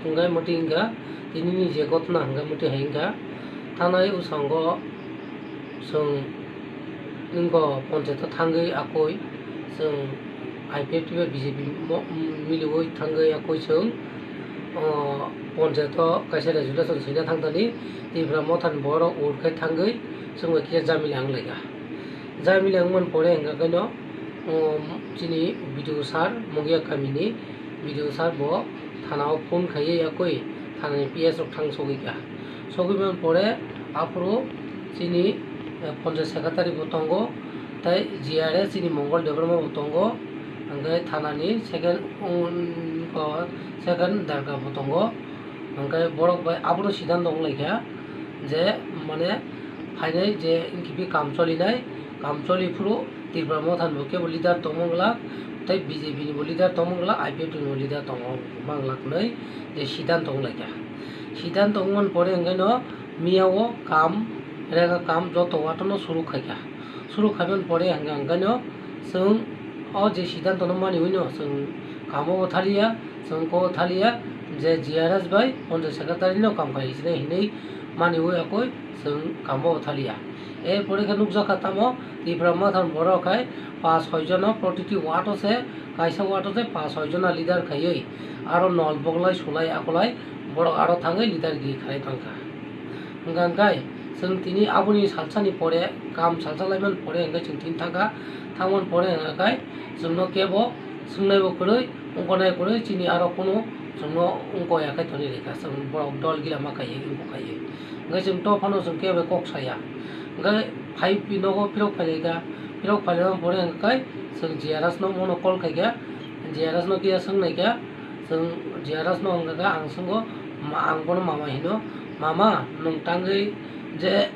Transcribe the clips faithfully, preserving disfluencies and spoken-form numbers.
Hwnkhe mwtwi wngkha, tinini je ghotna hwnkhe mwtwi hai wngkha, thanai ushango chwng wngkha ponchayato thangwi akoi chwng I P F T bai B J P mo-, miliwi thangwi akoi chwng, o, ponchayato kaisa resolution swina thangthani Tipra Mothani borok vote khai thangwi chwng bai kisa jamila wnglaikha. Jamila wngmani pore hwnkha khe no, o, chini B D O sir Mungia kamini B D O sir bo thana o phone khaiwi yakwi thanani P S rok thang sogwi kha. Sogwi mani pore aphuru chini, eh, panchayat secretary bo tongo, tei G R S chini Mongol Debbarma bo tongo, hwnkhe thanani second, um, o, second darga bo tongo. Hwnkhe borok bai abono siddhanto wnglaikha je, mane, phainai je wngkhe bi kam cholinai, kam choli phuru Tipra Mothani bo kebo leader tongma glak, tei B J P ni bo leader tongma glak, I P F T ni bo leader tongma glak hwnwi je siddhanto wnglaikha. Siddhanto wngmani pore hwnkhe no miya o kam, rega kam joto watano suru khaikha. Suru khaimani pore hwnkhe, hwnkhe no chwng o je siddhanto no maniwi no chwng kamo bo thaliya, chwng ko thaliya je G R S bai panchayat secretary no kam khai sinai hinwi maniwi akoi chwng kamo bo thaliya. Erpore khe nukjakha tamo Tipra Mothani borok khai pas soi jona protiti ward o se, kaisa ward o se pas soi jona leader khaiwi aro nol boglai sulai akolai borok aro thangwi leader giri khlai thangkha. Hwnkha hwnkhe chwng tini aboni salsani pore, kam salsa laimani pore hwnkhe chwng tini thangkha, thangmani pore hwnkhe chwngno kebo swngnaibo kwrwi, wngkoknai kwrwi, chini aro kunu chwngno wngkok ya khe thani rikha, chwng borok dol gila ma khaiwi wngkok khaiwi. Hwnkhe chwng to phano chwng kebo kok saya. Hwnkhe phai nogo phirok phailaikha, phirok phailaimani pore hwnkhe chwng G R S no bono call khaikha, G R S no kisa swngnaikha, chwng G R S no wngkha khe ang swngo, ma-, ang bono mama hino, "Mama, nwng tangwi je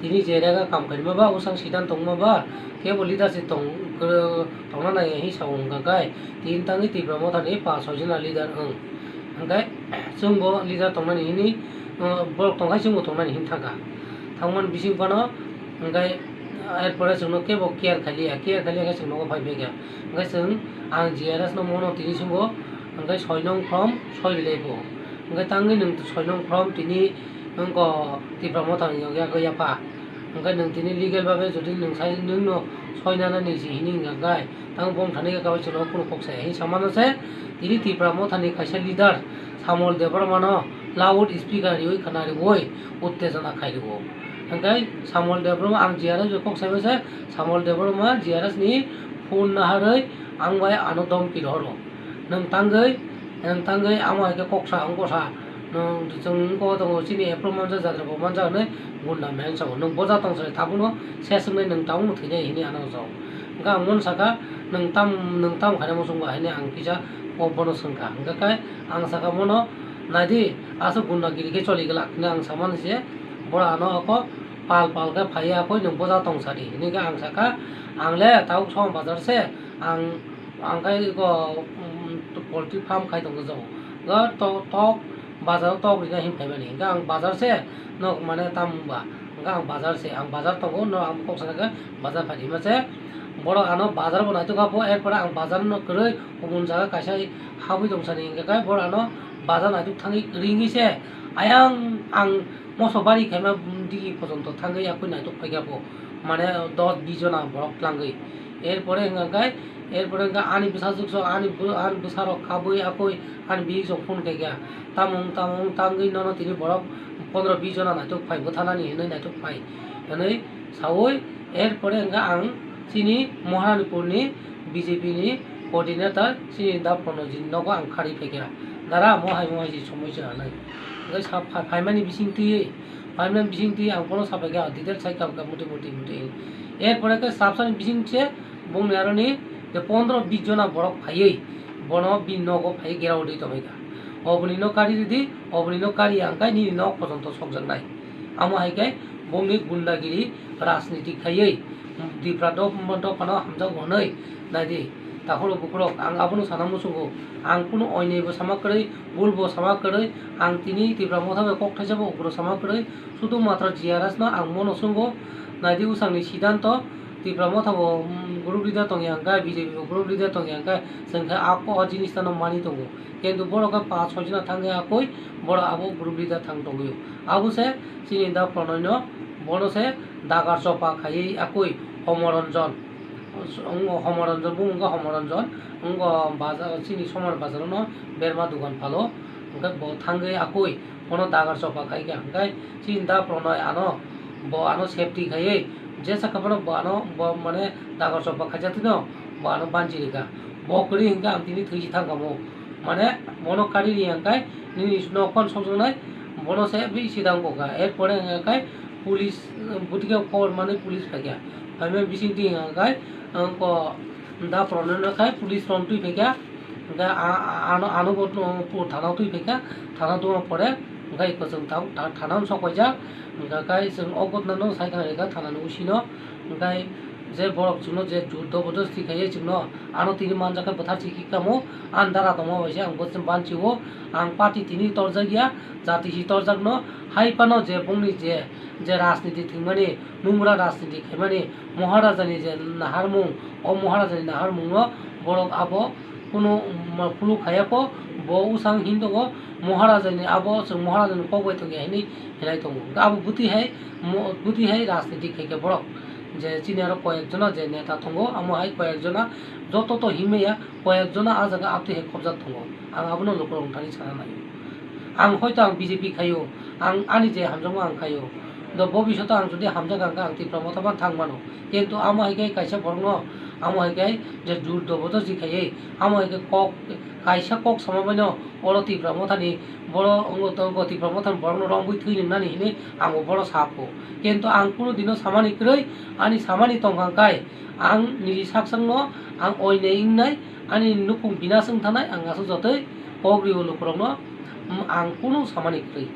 tini je rega kam khaima ba, usang siddhanto wngma ba, kebo leader se tong-, kwrw-, tongna nai," hinwi sa wngkha khe, tini tangwi Tipra Mothani pas soi jona leader wng. Hwnkhe chwngbo leader tongnani hini, uh, borok tongkha chwngbo tongnani hini thangkha. Thangmani bising phano hwnkhe, ah, erpore chwngno kebo care khailiya, care khailiya khe chwng nogo phai phaikha. Hwnkhe chwng ang G R S no mono tini chwngbo hwnkhe soi nong form soi rilaibo. Hwnkhe tangwi nwng soi nong form tini wngkha Tipra Mothani yokya gwi yapha. Hwnkhe nwng tini legal babe jodi nwng sai nwngno soi nanani se hini hwnkha khe tang bong thani khe kabai chwlo kunu kok saya hinwi samano se tini Tipra Mothani kaisa leader Samol Debbarmano loud speaker riwi khna riwi uttejona khai rwo. Hwnkhe Samol Debbarma ang G R S bai kok saiba se Samol Debbarma G R S ni phone naharwi ang bai ano domki rohoro. Nwng tangwi, nwng tangwi amo hai khe kok sa wng kok sa. Nwng chwng wngkok tongo chini approve manjak jatra bo manjak hwnwi gunda mensao. Nwng boja tong sari tabukno ses wngnai nwng tabukno thwinai hinwi ano jao. Hwnkhe ang bono sakha, "Nwng tam, nwng tam khaina muchung ba?" hinwi ang kisa kok bono swngkha. Hwnkhe khe ang sakha bono, "Naidi, aswk gundagiri khe choli glak," hinwi ang samani se, borok ano oko pal pal khe phaiya, "Koi nwng boja tong sadi?" hinwi khe ang sakha, "Ang le tabuk Soma bazar se, ang, ang khe eko, um, poultry farm khai tong jago. Ga to, tok, bazar o tok rina hin phaimani." Hwnkhe ang bazar se, nok mane tam wngba? Hwnkhe ang bazar se, ang bazar tongo, no ang kok sana khe bazar phai rima se. Borok ano bazar bo naituk kha pho, erpore ang bazar no kwrwi kubun jaga kaisa habwi tong sani hwnkhe khe borok ano bazar naituk thangwi ringwi se ayang ang moso bari khaima digi pojonto thangwi yakui naituk phaikha pho, mane dos bis jona borok tlangwi. Erpore hwnkha khe, erpore hwnkha ani bwsajwk so, ani bw-, ani bwsarok kabui akui ani bihik so phone khaikha, "Tamung, tamung tangwi nono tini borok pondro bis jona naituk phai bwthanani hinwi naituk phai," hinwi saui, erpore hwnkha ang chini Maharanipurni B J P ni coordinator chini da Pranojit nogo ang kharwi phaikha, "Dara, mo hai mo hai se somoi se," hinwi. Hwnkhe sa-, pha-, phaimani bising twiwi, phaimani bising twiwi ang bono saphaikha, detail saikha, muti muti muti. Erpore khe sabsani bising se bongni aroni je pondro bis jona borok phaiwi bono bini nogo phaiwi gera utwi tongkha. Oboni no kari ridi, oboni no kari ang khe nini nok pojonto sokjaknai. Amo hai khe bongni gundagiri rajniti khaiwi Tipra dop-, dophano hamjakgo hwnwi naidi. Takhurok bukhurok, ang abono sana muchungo. Ang kunu oinaibo sama kwrwi, bhulbo sama kwrwi, ang tini Tipra Motha bai kok thaisabo ugrw sama kwrwi, sudu matra G R S no ang mono chwngo. Naidi usangni siddhanto Tipra Motha bo, mm, Group leader tongya hwnkhe, B J P bo group leader tongya hwnkhe, chwng khe a o jinis no mani tongo. Kintu borok khe paanch soi jona thangwi akoi, borok abo group leader thang tongwi. Abo se chini da Pranay no, bono se dagar chopa khaiwi akoi Homoranjan. Wng Homoranjan, bo wngkha Homoranjan, wngkha bazar, chini Somar bazar no berma dukan phalo, hwnkhe bo thangwi akoi. Bono dagar chopa khai kha, hwnkhe chini da Pranay ano, bo ano safety khaiwi, jesa khe bono bo ano, bo mane dagar chopa khaijak tino, bo ano banchi rikha. Bo kwrwi hwnkhe ang tini thwi si thang kamo. Mane bono kari ri hwnkhe nini nok phano sokjaknai, bono se bisi dang kokha. Erpore hwnkhe police, bwtwi khe khobor mani police phaikha. Phaimani bisingtwi hwnkhe, ang ko da Pranay no khai police rok twi phaikha. Hwnkhe a-, a-, ano, ano bo thana o twi phaikha, thana tongma pore hwnkhe kwchwng tha-, tha-, thana o sok paijak. Hwnkhe kai chwng o gotna no sai thang rikha thana ni usino. Hwnkhe je borok chwngno je jor jobordosti khaiwi chwngno ano tini manjak khe bwthar chikhi kamo, ang dara tongma bai se ang bo banchi o, ang party tini torjak ya, jati si torjak no, hai phano je bongni je, je rajniti thwimani, nungra rajniti khaimani, Maharaja ni je naharmung, o Maharaja ni naharmung no borok abo kunu, mm, phuluk khaiya po, bo usang hin tongo, Maharaja ni abo chwng Maharaja ni kok bai tongya hinwi hinai tongo. Hwnkhe abo bwtwi hai, mo-, bwtwi hai rajniti khaikhe borok je chini aro koyek jona je neta tongo, amo hai koyek jona joto to hinmaya, koyek jona ah jaga abtwi hai khobjak tongo. Ang abono lukurok thani sana nai. Ang hoito ang B J P khaio, ang ani je hamjakma ang khaio. Do bobishoto ang jodi hamjak ang kha, ang Tipra Motha ban thang mano. Kintu amo hai khe kaisa borokno, amo hai khe je jor jobordosti khaiwi, amo hai khe kok, kaisa kok sama baino oro Tipra Mothani borok wngkha, Tipra Mothani borokno rombwi thwi nwngnani hinwi ang bo bono sa pho. Kintu ang kunu dino samani kwrwi, ani samani tongkha hwnkhe ang nini sak sakno ang oinai wngnai, ani nukhung binas wng thanai, ang aswk jotoi kok rio lukurokno, mm, ang kunu samani kwrwi.